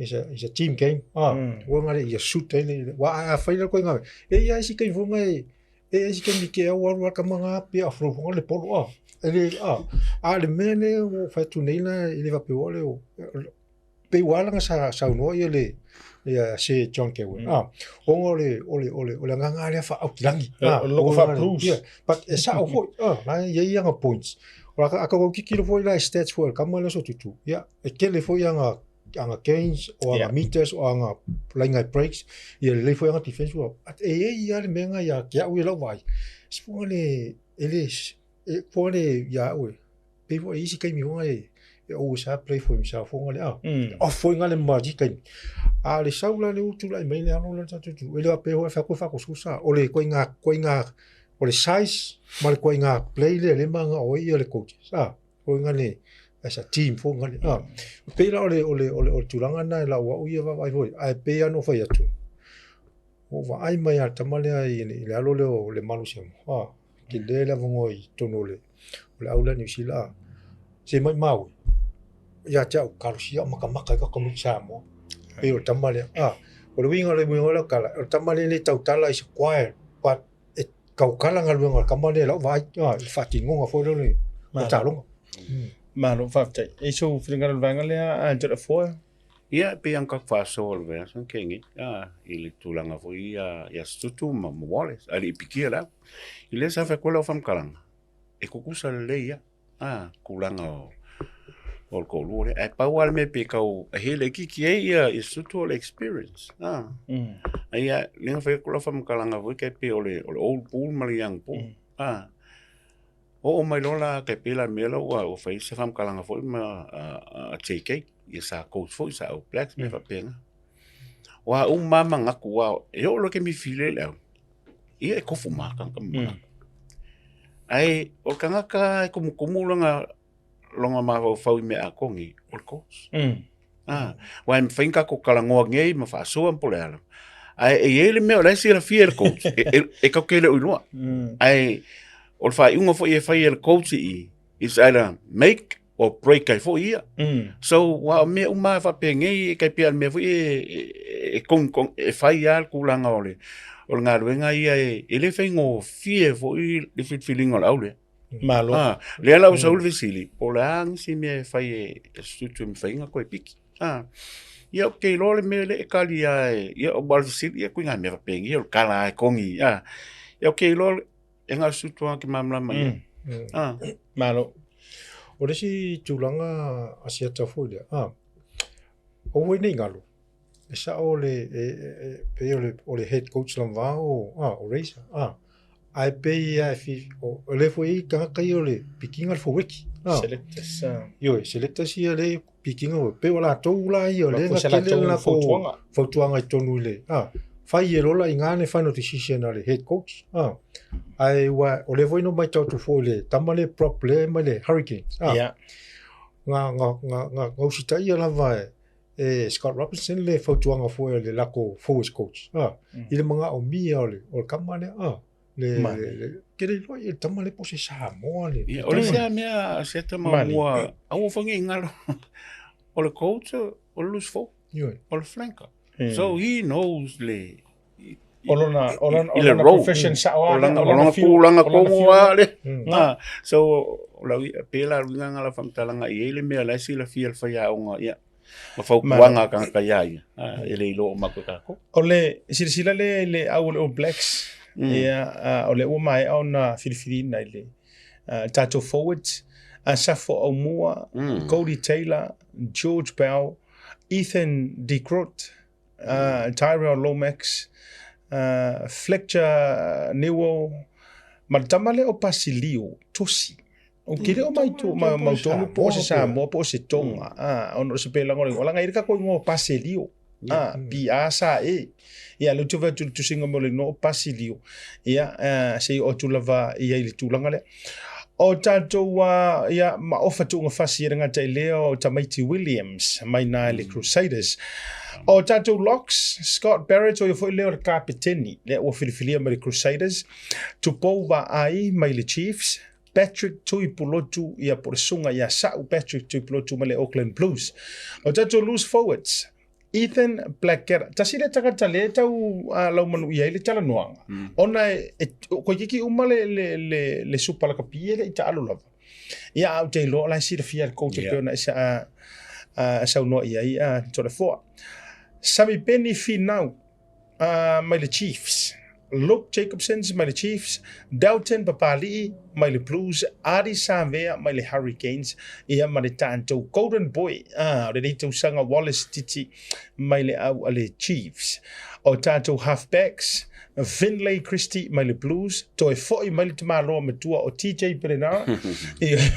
It's a team game. Foi ngale ia suit ai le wa a fai la koe ngale. E ia isi game foi ngale e ia isi game ke au alu ka manga pia afro foi ngale polo a. E le a a le mea lea ua fai atu nei la e le faapea ua le o pei ua ala ona saunoa ia le ia Sir John Cowan. Ona o le o le o le o le agaga lea faaautilagi. O le loko faa-blues. Yeah, but e sao foi, la e i ai ana points. O la a tatou tilotilo foi la i stats foi a le tama lea o Sotutu, ia, e tele foi ana ana gains, o ana meters, o ana laina e breaks, ia lelei foi ana defense ua. But e i ai lava le mea lena ia te au ia lau vaai, se fofoga le e le e fofoga le ia au e pei foi e isi taimi fofoga e e always lava play for himself fofoga le off foi le ma isi taimi. A o le sau la lea ua tulai mai le alo lea le tatou itu, e le faapea foi e fai atu e faatososa, o le ituaiga ituaiga o le size ma le ituaiga play lea lea e mananao ai le coaches fofoga le as a team fofoga le E pei la o le o le o le tulaga lena i lau au ia vaavaai foi, ae pei lava ona ou fai atu, ua ou vaai mai lava i le tama lea i le alo lea o Lemalu Samoa, tele le avanoa i totonu o le o le au lea Niu Sila. Se maumau e, ia te au, talosia o matamata ai tatou tamaiti Samoa, pei o le tama lea. O le uiga o le uiga o lau tala, o le tama lea e le tautala is quiet, but e tautala galuega a le tama lea i lau vaai, i le faatinoga foi lea o le taaloga. Malo faafetai. E i sou finagalo i le vaega lea, Jolafoa? Ia, e pei lava ona tatou faasoa i le vaiaso na tea nei, i le tulaga foi ia Sotutu ma Wallace, ae le i pikia le au. I lea sa fai atu ai lau faamatalaga, e tutusa lelei lava, tulaga o le toalua lea. Ae pau lava le mea pei e tau hele itiiti ai ia Sotutu o le experience. Ae ia, lea na fai atu lau faamatalaga foi tai pei o le old bull ma le young bull. Oo mai loa la tai pei la le mea la ua fai se faamatalaga foi ma a JK, ia sa coach foi sa All Blacks mea faapena. Ua uma lava manatu aua e oo loa i le taimi e filifili ai le au, ia e tofu uma lava tagata ma manatu. Ae o le tagata e tumutumu lona lona mafaufau i mea atoa nei, o le coach. Ah, aua e mafai ona tatou talanoa nei ma faasoa ma po o le a lava, ae e i ai le mea o la e silafia e le coach e tatou te le o iloa. Ae o le faaiuga foi e fai e le coach i i, it's either make or break ai foi ia. So, aua o mea uma lava faapenei e tai pei o le mea foi e e fai lava le tulaga o le galuega ia e le faigofie foi le filifiliga o le au lea. Malo. Ah, lea la ua sau le fesili, po o le a nisi mea e fai e Sutu e mafai ona toe piki. Ah, ia ou te iloa le mea lea e tali lava e, ia aua o le fesili, ia ituaiga mea faapenia o le tala lava e togi. Ah, ia ou te iloa e na o le Sutu lava ou te malamalama i ai. Ah. Malo. O le isi tulaga asiata foi lea, ah, aua ne i galo, e sao le, e, e, pei o le, o le head coach lava o, ah, o Razor, ah, ae pei lava e fi, o, o lea foi e i ai tagata ia o le pikiga le foweki. Ah. Selectors. Ah. Ioe, selectors ia lea e pikiga, pei o latou la ia, o lea na tele le latou fautuaga. Fautuaga i totonu i le, ah, fai e lola i ina le final decision a le head coach. Ah. Ae ua, o lea foi na matau atu foi i le tama lea prop lea mai le Hurricanes. Ah. Yeah. Nga, nga, nga, nga, nga usitaia lava e, e Scott Robertson le fautuaga foi a le lako forwards coach. Ah, I le manaomia o le, o le tama lea. Ah, le, le, le, ke le iloa i le tama lea po o se Samoa le. Ia, o le isi lava mea se tama mua, aua foi ne i galo, o le coach o le loose forward, o le flanker. So he knows le, O lona, o lona, o lona profession sao lava. O lona, o lona tulaga tonu lava le. Ah, so, o lau, pei la o le uiga lena o lau faamatalaga e i ai le mea o la e silafia e le faiaoga, ia, ma fautuaga a tagata iā ia, e le iloa uma atu e tatou. O le silasila lea i le au o le All Blacks, ia, o lea ua maea ona filifiliina i le tatou forwards, Asafo Aumua, Codie Taylor, George Bell, Ethan De Groot, Tyrell Lomax, Fletcher Newell, ma le tama lea o Pasilio Tosi. Ou te le o mai tu, ma, mautonu po o se Samoa po o se Tonga, ah, ona o se pelaga o le ingoa. Leaga e i ai le tatou ingoa o Paselio, ah, P-A-S-A-E. Ia, lea ou te vaai atu i le tusiga mai o le igoa o Pasilio. Ia, se i oo atu lava i ai i le tulaga lea. O tatou ia, ma ofa tuuga fasi e le gata i lea o tamaiti Williams mai na i le Crusaders. O tatou locks, Scott Barrett o ia foi lea o le kapeteni lea ua filifilia mai le Crusaders, Tupou Vaai mai le Chiefs, Patrick Tuipulotu ia po o le susuga ia Sa'u Patrick Tuipulotu mai le Auckland Blues. O tatou loose forwards, Ethan Blackadder, tasi lea tagata lea e tau laumanuia ai le talanoaga, ona e, e, koikiki uma le, le, le, le supa lakapi e le i taalo lava. Ia, a ou te iloa o la e silafia e le coach e pei ona e sa, saunoa i ai Toleafoa. Samipeni Finau, mai le Chiefs, Luke Jacobsons mai le Chiefs, Dalton Papali'i mai le Blues, Ardie Savea mai le Hurricanes, ia ma le tatou Golden Boy o lenei tausaga Wallace Titi mai le au a le Chiefs. O tatou halfbacks, Finlay Christie mai le Blues, toe foi mai le tamaloa matua o TJ Perenara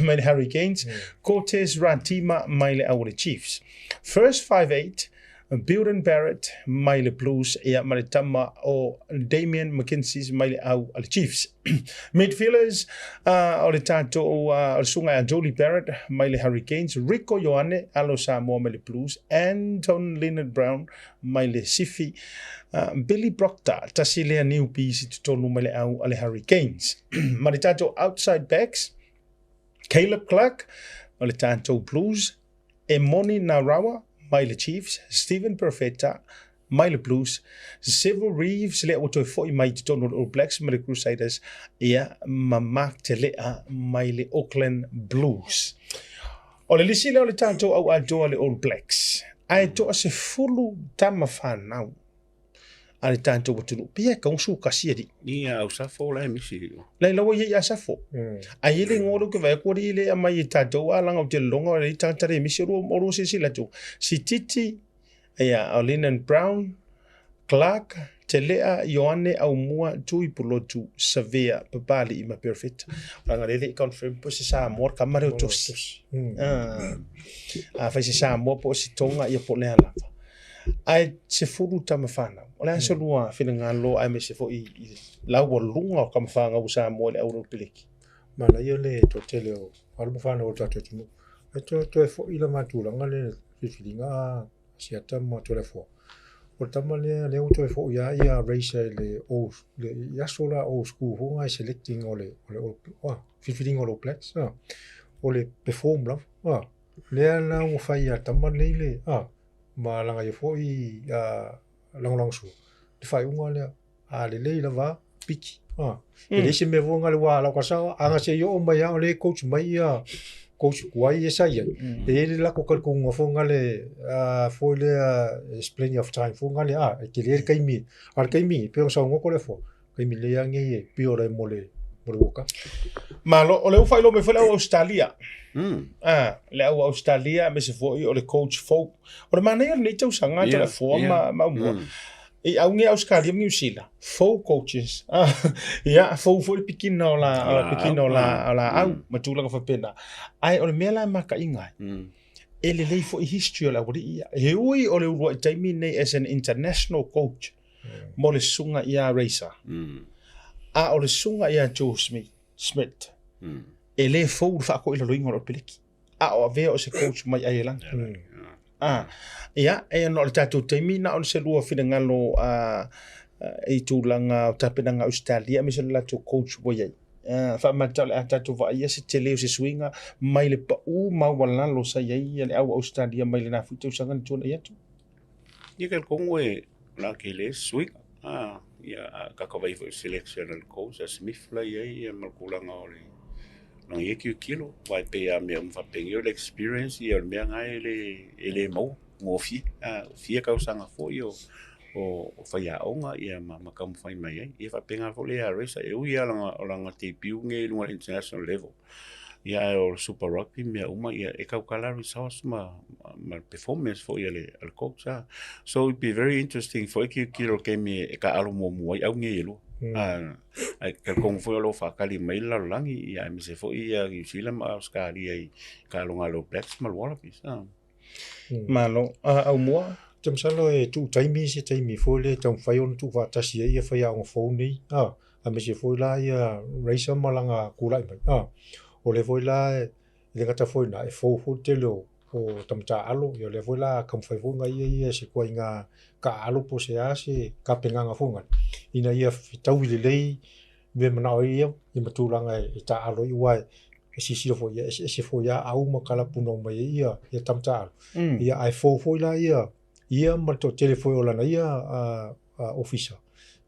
mai le Hurricanes, Cortez Ratima mai le au a le Chiefs. First 5'8, Beauden Barrett mai le Blues, ia ma le tama o Damian McKenzie mai le au a le Chiefs. Midfielders o le tatou o le susuga ia Jolie Barrett mai le Hurricanes, Rieko Ioane alo Samoa mai le Blues, Anton Lienert-Brown mai le Sifi, Billy Proctor tasi lea newbies i totonu mai le au a le Hurricanes. Ma le tatou outside backs, Caleb Clarke o le tatou Blues, Emoni Narawa mai le Chiefs, Steven Perofeta mai le Blues, Cyril Reeves lea ua toe foi mai i totonu o le All Blacks ma le Crusaders, ia, ma Mark Telea mai le Auckland Blues. O le lisi lea o le tatou au atoa le All Blacks, ae toa 10 tama fanau a le tatou atunuu. Pei e kau su kasi alii. Ia au safo la e misi. La i laua ia i safo. A i le ngoa ke vai ko le a mai i tatou a langa o te longa o le tagata le misi o lua silasila atu. Sititi, ia, o Lennon Brown, Clark, Telea, Ioane, Aumua, Tui Pulotu, Savea, Papali'i ma Perfect. Langa le le i confirm po se Samoa ka mare o tosi. A fai se Samoa po o se Tonga ia po o le a lava. Ae 10 tama fanau. O le a se lua finagalo aemaise foi i le laualuga o tama fanau a Samoa i le au peleki. Manaia le toatele o alo ma fanau o le tatou atunuu. Ae toe toe foi la ma tulaga le filifiliga a Asiata ma Toleafoa. O le tama lea lea ua toe foi lava ia Razor i le old le i aso la old school foi na e selecting o le o le o filifiliga o le All Blacks a. O le perform lava a. Lea la ua fai ia tama nei le a ma lana ia foi a lagolagosua le faaiuga lea a lelei lava piki a. E leai se mea foi na le ua lau kasao a na se i oo mai lava o lea e coach mai ia coach tuai ia sa i ai. E i ai le latou talitonuga foi na le a foi lea there's plenty of time foi na le a e tele le taimi. A o le taimi e pei ona saunoa Toleafoa, taimi lelei lava lenei e build ai mo le mo le World Cup. Malo, o lea ua faailoa mai foi le au Ausetalia. Ah, le au Ausetalia aemaise foi o le coach fou. O le manaia o lenei tausaga Toleafoa ma ma Aumua. I au nei Ausetalia ma Niu Sila, fou coaches. Ah, ia, fou foi le pikina o la o la pikina o la o laau ma tulaga faapena. Ae o le mea la e makaina ai, e lelei foi history o le aualii ia. E ui o le uluai taimi lenei as an international coach mo le susuga ia Razor. A o le susuga ia Joe Smith, Smith e le fou le faatoilaloina o le Peleki. A o avea o se coach mai Aielana. Ah, ia, e ona o le tatou taimi, na o se lua finagalo a i tulaga o tapenaga Ausetalia aemaise o le latou coach ua i ai. Faamata o le a tatou vaaia se tele o se suiga mai le pau maualalo sa i ai le au Ausetalia mai lena foi tausaga na tuanai atu. Ia talitonu e la tele se suiga. Ia a tatou vaai foi i selection a le coach a Smith la e i ai ma le tulaga o le lana ia tilotilo aua e pei lava o mea uma faapenei o le experience ia o le mea lena e le maua gofie. Fia tausaga foi o faiaoga ma taumafai mai ai. Ia faapena foi le ia Reza, e ui lava o lana debut lenei i luga o le international level, ia ae o le Super Rugby ma mea uma, ia e tautala results ma le performance foi a le coach. So it be very interesting foi tilotilo i le taimi e taaalo muamua ai au nei e lua. Ae talitonu foi o lo o faatali mai le lalolagi, ia aemaise foi ia Niu Sila ma Ausetalia i taaloga a le All Blacks ma le Wallabies. Malo. Aumua? Ou te masalo e tuu taimi se taimi foi lea e taumafai ona tuufaatasi ai ia faiaoga fou nei, a, aemaise foi la ia Racer ma lana tulai mai, a. O lea foi la e le gata foi i ina, e fou foi le tele o o tama taaalo, ia o lea foi la taumafai foi ona ia ia se ituaiga taaalo po o se a se tapenaga foi lea, ina ia fetaui lelei mea e manao ai ia, ia ma tulaga e taaalo ai, aua e silasila foi, ia e eseese foi lava au ma kalapuna mai ai ia, ia tama taaalo. Ia ae fou foi la ia, ia ma le toatele foi o lana ia ofisa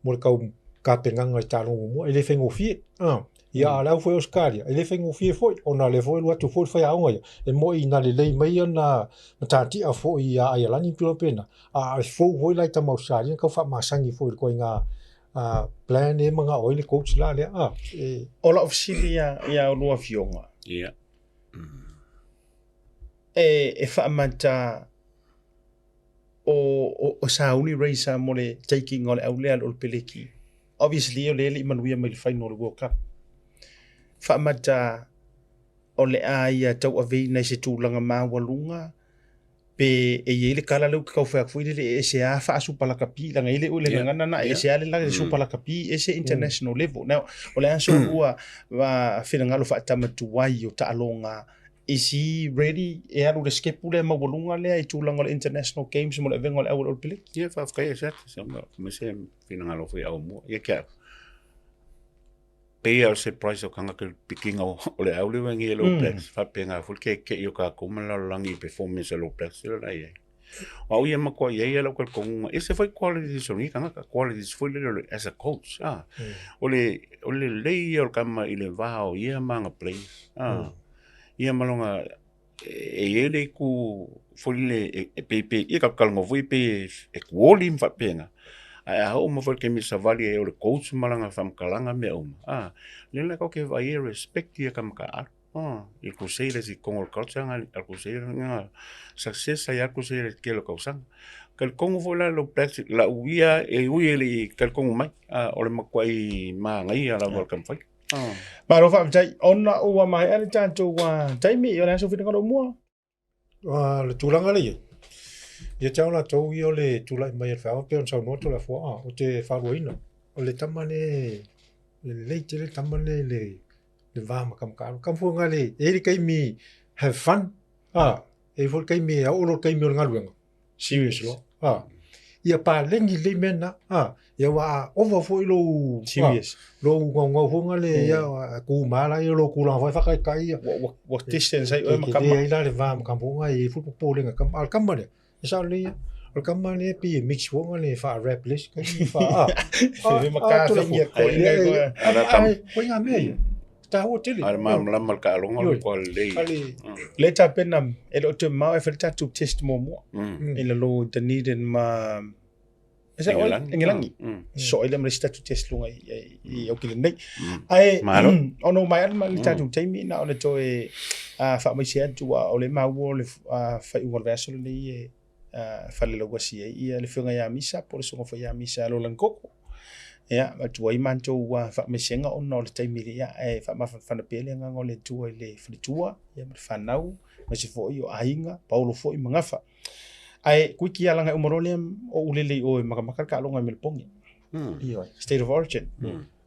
mo le tau tapenaga i taaloga muamua, e le faigofie. Ia a o le au foi o Ausetalia, e le faigofie foi, ona o lea foi e alu atu foi le faiaoga ia, e moni na lelei mai ana matatia foi ia Aialani ma tulaga faapena, a e fou foi la i tama Ausetalia na tau faamasani foi i le ituaiga plan e manao ai le coach la lea. E... O lau fesili ia ia lua afioga. Ia. E faamata o sauni Razor mo le taking o le au lea o le Peleki. Obviously o lea e le i manuia mai le final o le World Cup. Faamata o le a ia tauaveina i se tulaga maualuga pe e i ai le kala lea ou te tau fai atu foi lele e ese lava faa-Super Lakapi leaga e le o le gagana na e ese lava le la Super Lakapi ese international level. Now, o le a soifua finagalo faatama tuai o taaloga is he ready e alu le skepu lea maualuga lea i tulaga o le international games mo le avega o le au o le Peleki? Ia, faafetai e Seth, ma se finagalo foi aumua. Ia ke au. Pei lava o le surprise o tagata i le pikiga o le au lea ua i ai le All Blacks, faapena foi le keke'i o tatou ma le lalolagi i performance a le All Blacks lea la i ai. O au ia e matua i ai lava lau talitonuga, e ese foi qualities o lenei tagata, qualities foi lele o le as a coach, a. O le o le lelei ia o le tama i le va o ia ma ana players, a. Ia ma lona e i ai le itu foi lele e pei pei ia talanoa foi pei e tuoli ma faapena, ae a oo mai foi i le taimi e savali ai o le coach ma lana faamatalaga ma mea uma, a, lea la tatou te vaai ai e respect ia tama taaalo, i le Crusaders i totonu o le culture lena a le Crusaders na success ai lava le Crusaders i le tele o tausaga. Talitonu foi la lau Blacks, lau ia e ui e le i talitonu mai, a o le matuai manaia lava o le taumafai. Malo faafetai ona ua maea le tatou taimi, o le a sou finagalo mua? Le tulaga lea i ai, Ia te ao latou ia o le tulai mai e le feaoa pei ona saunoa Toleafoa a, ou te faaluaina. O le tama le lelei tele le tama le le le va ma kamakalu. Kamafua le e i ai le taimi have fun a, e i ai foi le taimi e oo loa le taimi o le galuega, serious loa a. Ia paleni lelei mea na a, ia aua a ova foi lou Serious. lou gaugau foi na le ia tu ma la ia lou tulaga foi faataitai ia. Ua distance ai oe ma E kama. tele ai la le va ma kama e i ai foi popolega kama. A o le kama lea, e sao lelei ia. O le kama lea e pei e mix foi na le faa-rap le isi taimi faa Fe ma ka fe ia ko inga ko. Ko inga mea ia. Taua tele. A le malamalama le taaloga o le matua lelei. Le tapena e le o toe mamao e fai le tatou test muamua i lalo o Dunedin ma Engelagi. Sosoo ai lea ma le isi tatou test luga i Aukilani nei. Ae ona ua maea le tatou taimi na o le toe faamaise atu aua o lea e maua o le faaiuga o le vaiaso lenei e falelauasi ai ia le afioga ia Misa po o le susuga foi ia Misa Lolan Koko. Ia, avatu ai matou faamaisega ona o le taimi ia e faamafanafana pea le agaga o le Atua i le faletua ia ma le fanau, aemaise foi o aiga, paolo foi ma gafa. Ae kuiki lava leaga e uma loa lea o ou lele i o e makamaka le taaloga i Melepoge. Ioe, State of Origin.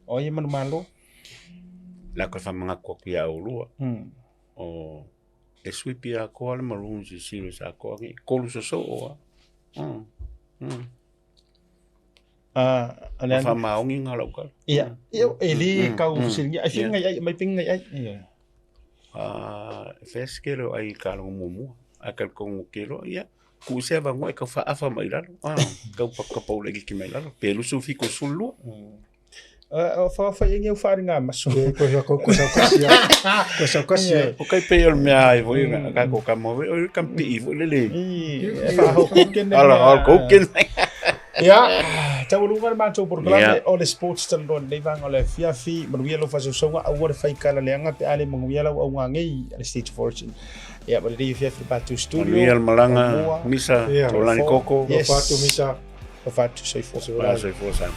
O ai e manumalo? Le a toe faamanatu atu ia oulua, o e sweep ia atoa le Maroons i series atoa nei, 3 sosoo lava. Ah, Faamaoni na lau tala. Ia, e le tau fesiligia, ai fea ngai ai, mai pea ngai ai. Ia. Ah, e fai si tele o ai i taaloga muamua, ae talitonu ou te iloa, ia, tuu se avanoa e tau faaafa mai i lalo, ah, tau tapaula laitiiti mai lalo, pe 27-22. O whawhai e wharinga maso. O kai pei o le mea ai foi ka ko ka mo o ka pii foi le le. E whahokouken. Ala hokouken. Ia, taualuga le matou polokalame o le Sports Talanoa lenei vaega o le afiafi. Manuia lau faasausauga, aua le fai kala leaga pe a le manuia lau auga nei a le State of Origin. Ia, ma lenei afiafi le matou studio. Manuia le malaga, Misa, Tolani Koko. Yes. Misa. Alofa atu, soifua. Soifua Sam.